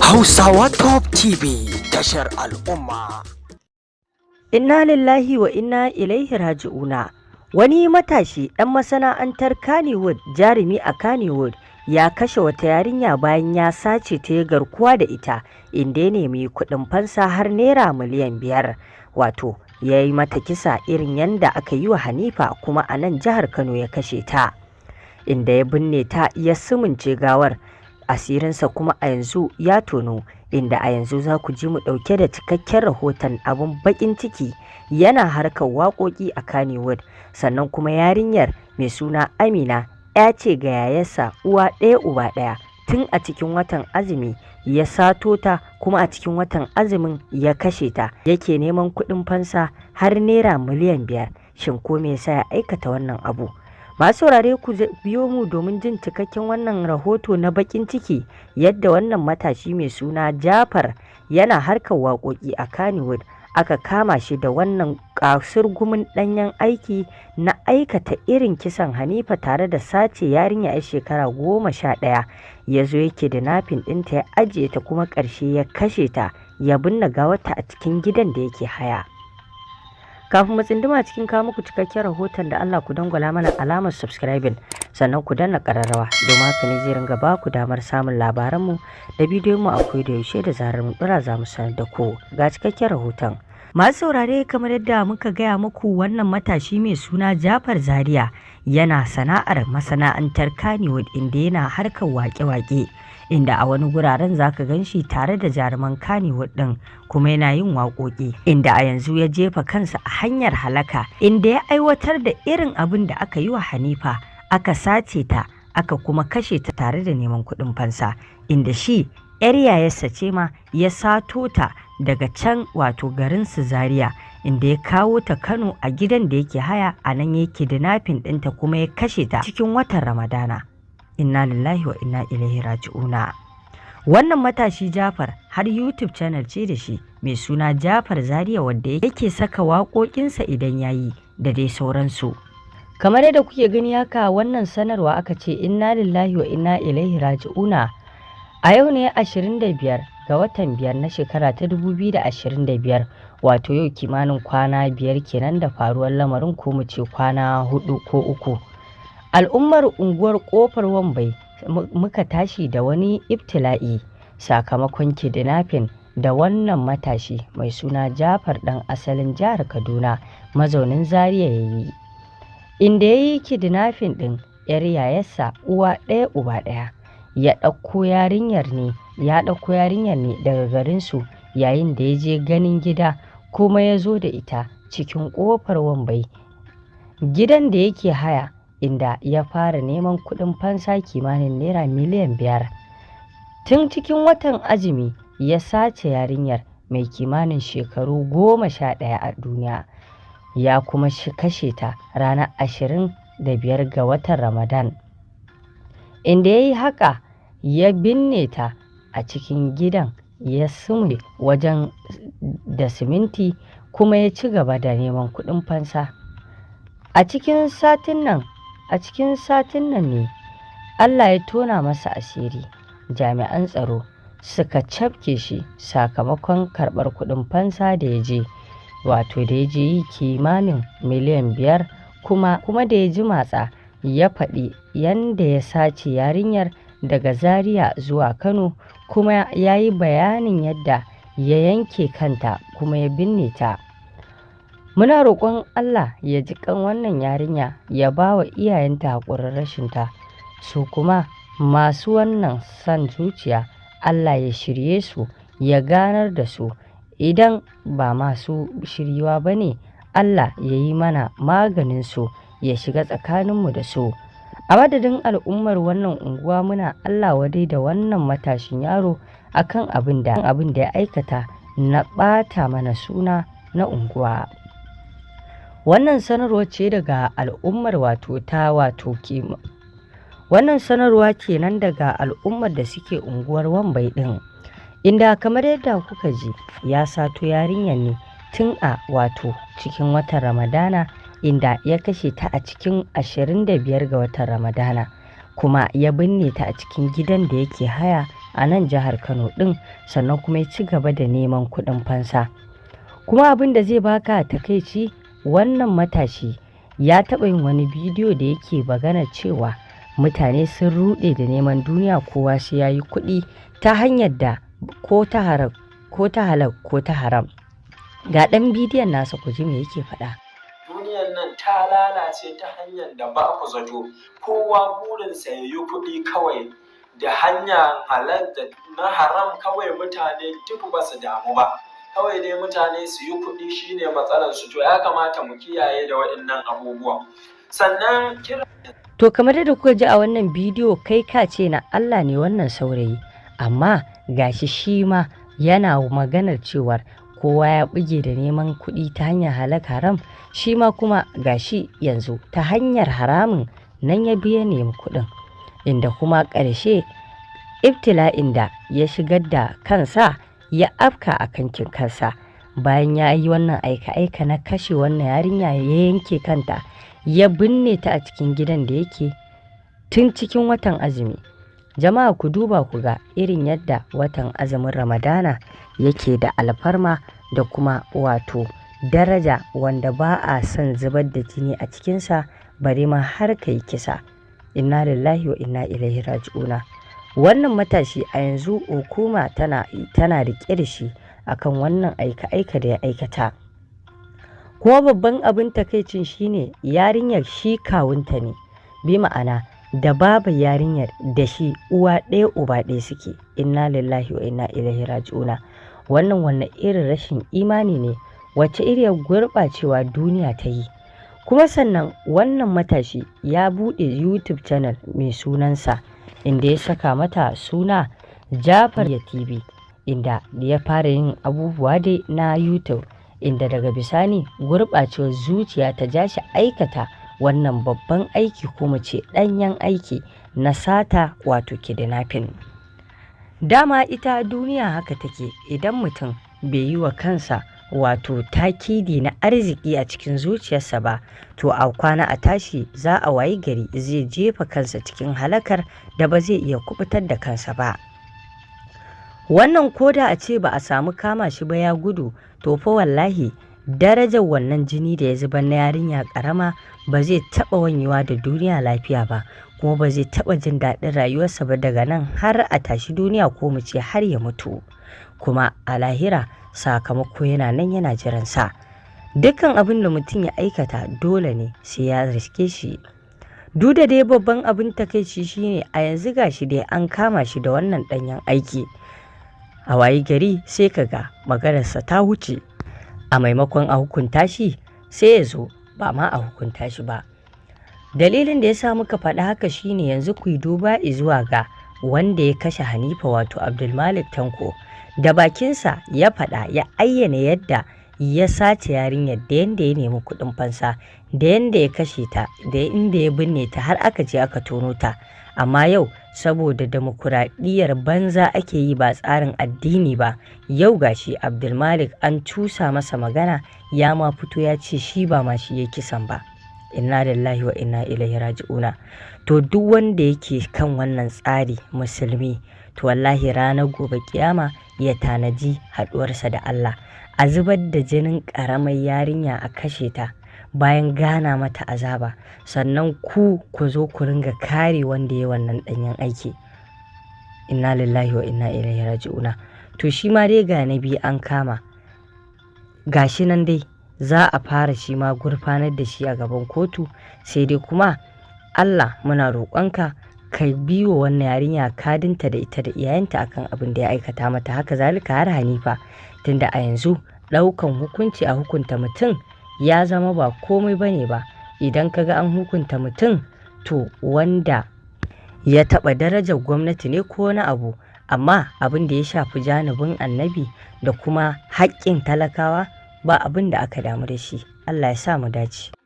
Hausawa Top TV, tashar al'umma. Inna lillahi wa inna ilaihi raji'una. Wani matashi ɗan masana'antar Kannywood, jarumi a Kannywood, ya kashe wata yarinya bayan ya sace ta, ya garkuwa da ita, inda ya nemi kuɗin fansa har naira miliyan 5. Wato ya yi mata kisa irin yanda aka yi wa Hanifa, kuma a nan jihar Kano ya kashe ta. Inda ya binne ta, ya sumunce gawar. Asirinsa kuma a yanzu ya tono, inda a yanzu za ku ji mu ɗauke da cikakken rahoton abun baƙin ciki. Yana harkar waƙoƙi a Kannywood, sannan kuma yarinyar mai suna Amina ya ce ga yayarsa, uwa ɗaya uba ɗaya. Tun a cikin watan azumi ya sato ta, kuma a cikin watan azumin ya kashe ta, yake neman kuɗin fansa har naira miliyan 5. Shin ko me yasa ya aikata wannan abu? Masu saurare, ku biyo mu domin jin cikakken wannan rahoto na bakin ciki, yadda wannan matashi mai suna Jafar, yana harkar waƙoƙi a Kannywood, aka kama shi da wannan kasurgumin ɗanyen aiki na aikata irin kisan Hanifa tare da sace yarinya 'yar shekara 11. Ya zo yake da nafin ɗinta, ya ajiye ta, kuma ƙarshe ya kashe ta, ya binne gawarta a cikin gidan da yake haya. Kafin mu tsinduma cikin kawo muku cikakken rahoton, da Allah ku dangwala mana alamar subscribing, sannan ku danna ƙararrawa, domin haka ne zai ringa ba ku damar samun labaranmu da bidiyon mu a da yaushe. Da zarar mun ɗora, za mu sanar da ku. Ga cikakken rahoton. Masu saurare, kamar yadda muka gaya muku, wannan matashi mai suna Jafar Zaria yana sana'ar masana'antar Kannywood, inda yana harkar waƙe-waƙe, inda a wani guraren zaka gan shi tare da jaruman Kannywood din, kuma yana yin waƙoƙi, inda a yanzu ya jefa kansa a hanyar halaka, inda ya aiwatar da irin abin da aka yi wa Hanifa, aka sace ta, aka kuma kashe ta tare da neman kuɗin fansa, inda shi 'yar yayarsa ce ma ya sato ta daga can, wato garin su Zaria, inda ya kawo ta Kano a gidan da yake haya. A nan yake da nafin ɗinta, kuma ya kashe ta cikin watan Ramadana. Inna lillahi wa inna ilaihi raji'una. Wannan matashi Jafar har YouTube channel ce da shi mai suna Jafar Zaria, wanda yake saka waƙoƙinsa idan yayi da dai sauransu. Kamar yadda kuke gani haka, wannan sanarwa aka ce: "Inna lillahi wa inna ilaihi raji'una. A yau ne 25 ga watan 5 na shekara ta 2025, wato yau kimanin kwana 5 kenan da faruwar lamarin, ko mu ce kwana 4 ko 3. Al'ummar unguwar Kofar Wambai muka tashi da wani ibtila'i sakamakon kidnapping da wannan matashi mai suna Jafar, ɗan asalin jihar Kaduna mazaunin Zaria, ya yi, inda ya yi kidnapping ɗin 'yar yayarsa, uwa ɗaya uba ɗaya. Ya ɗauko yarinyar ne daga garinsu yayin da ya je ganin gida, kuma ya zo da ita cikin Ƙofar Wambai, gidan da yake haya, inda ya fara neman kuɗin fansa kimanin naira miliyan 5. Tun cikin watan azumi ya sace yarinyar mai kimanin shekaru 11 a duniya, ya kuma kashe ta ranar 25 ga watan Ramadan, inda ya yi haka ya binne ta a cikin gidan, ya sume wajen da siminti, kuma ya ci gaba da neman kuɗin fansa. A cikin satin nan ne Allah ya tona masa asiri, jami'an tsaro suka cafke shi sakamakon karɓar kuɗin fansa da ya je, wato da ya je yi kimanin miliyan 5. Kuma da ya ji matsa, ya faɗi yanda ya sace yarinyar daga Zaria zuwa Kano, kuma ya yi bayanin yadda ya yanke kanta kuma ya binne ta. Muna roƙon Allah ya ji ƙan wannan yarinya, ya ba wa iyayenta haƙurin rashinta, su kuma masu wannan son zuciya, Allah ya shirye su, ya ganar da su. Idan ba masu shiryuwa ba ne, Allah ya yi mana maganin su, ya shiga tsakaninmu da su. A madadin al'ummar wannan unguwa, muna Allah wadai da wannan matashin yaro akan abin da ya aikata na ɓata mana suna na unguwa." Wannan sanarwa ce daga al'ummar, wato ta wato wannan sanarwa kenan daga al'ummar da suke unguwar Wambai ɗin, inda kamar yadda kuka ji, ya sato yarinyar ne tun a wato cikin watan Ramadana, inda ya kashe ta a cikin 25 ga watan Ramadana, kuma ya binne ta a cikin gidan da yake haya. a nan jihar Kano ɗin, sannan kuma ya ci gaba da neman kuɗin fansa. Kuma abin da zai baka takaici, wannan matashi ya taɓa yin wani bidiyo da yake magana cewa mutane sun ruɗe da neman duniya, kowa sai ya yi kuɗi ta hanyar da ko ta haram ko ta halal ko ta haram. Ga ɗan bidiyon nasa ku ji me yake faɗa. Duniyar nan ta lalace ta hanyar da ba ku zato, kowa burinsa ya yi kuɗi kawai da hanyar halal da na haram, kawai mutane duk ba su damu ba. Kawai dai mutane su yi kuɗi shine matsalar su. To ya kamata mu kiyaye da waɗannan abubuwan. Sannan kira To kamar yadda kuka ji a wannan bidiyo, kai ka ce na Allah ne wannan saurayi, amma gashi shi ma yana maganar cewar kowa ya buge da neman kuɗi ta hanyar halak haram, shi ma kuma gashi yanzu ta hanyar haramun nan ya biya nemi kuɗin, inda kuma ƙarshe ibtila'in da ya shigar da kansa ya afka a kankin kansa bayan ya yi wannan aika-aika na kashe wannan yarinya, ya yanke kanta ya binne ta a cikin gidan da yake tun cikin watan azumi. Jama'a, ku duba ku ga irin yadda watan azumin Ramadana yake da alfarma da kuma wato daraja, wanda ba a son zubar da jini a cikinsa, bare ma har ka yi kisa. Inna lillahi wa inna ilaihi raji'una. Wannan matashi a yanzu hukuma tana riƙe da shi akan wannan aika-aika da ya aikata. Kuma babban abin takaicin shine yarinyar shi kawunta ne, bi ma'ana da babu yarinyar da shi uwa ɗaya uba ɗaya suke. Inna lillahi wa inna ilaihi raji'una. Wannan wanne irin rashin imani ne, wace iriyar gurɓacewa duniya ta yi? Kuma sannan wannan matashi ya buɗe YouTube channel mai sunansa, inda ya saka mata suna Jafar ya TV, inda ya fara yin abubuwa dai na YouTube, inda daga bisani gurɓacewar zuciya ta ja shi aikata wannan babban aiki, ko mu ce ɗanyen aiki na sata, wato kidnapping. Dama ita duniya haka take, idan mutum bai yi wa kansa wato takidi na arziki a cikin zuciyarsa ba, to a kwana a tashi za a wayi gari zai jefa kansa cikin halakar da ba zai iya kubutar da kansa ba. Wannan koda a ce ba a samu kama shi ba ya gudu, to fa wallahi darajar wannan jini da ya zubar na yarinya karama ba zai taɓa wanyewa da duniya lafiya ba, kuma ba zai taɓa jin daɗin rayuwarsa ba daga nan har a tashi duniya, ko mu ce har ya mutu. Kuma a lahira sakamako yana nan yana jiransa. Dukkan abin da mutum ya aikata dole ne sai ya riske shi. Duk da dai babban abin takaici shine a yanzu gashi dai an kama shi da wannan ɗanyen aiki. A wayi gari sai ka ga maganarsa ta wuce. A maimakon a hukunta shi sai ya zo ba ma a hukunta shi ba. Dalilin da ya sa muka faɗi haka shine yanzu ku yi duba zuwa ga wanda ya kashe Hanifa, wato Abdulmalik Tanko, da bakinsa ya faɗa, ya ayyana yadda ya sace yarinyar, da yanda ya nemi kuɗin fansa, da yanda ya kashe ta, da inda ya binne ta har aka je aka tono ta. Amma yau saboda demokuraɗiyyar banza ake yi ba tsarin addini ba, yau gashi Abdulmalik an cusa masa magana ya ma fito ya ce shi ba ma shi ya kisan ba. Inna lillahi wa inna ilaihi raji'una. To duk wanda yake kan wannan tsari musulmi, to wallahi ranar gobe kiyama ya tanaji haɗuwarsa da Allah. A zubar da jinin ƙaramar yarinya a kashe ta bayan gana mata azaba, sannan ku zo ku ringa kare wanda ya wannan ɗanyen aiki. Inna lillahi wa inna ilaihi raji'una. To shi ma dai ga na biyu an kama, gashi nan dai za a fara shi ma gurfanar da shi a gaban kotu. Sai dai kuma Allah muna roƙonka ka biyo wannan yarinya kadinta da ita da iyayenta akan abin da ya aikata mata, haka zalika har Hanifa, tunda a yanzu ɗaukan hukunci a hukunta mutum ya zama ba komai bane ba. Idan kaga an hukunta mutum, to wanda ya taɓa darajar gwamnati ne ko wani abu, amma abin da ya shafi janibin annabi da kuma haƙƙin talakawa ba abin da aka damu da shi. Allah ya sa mu dace.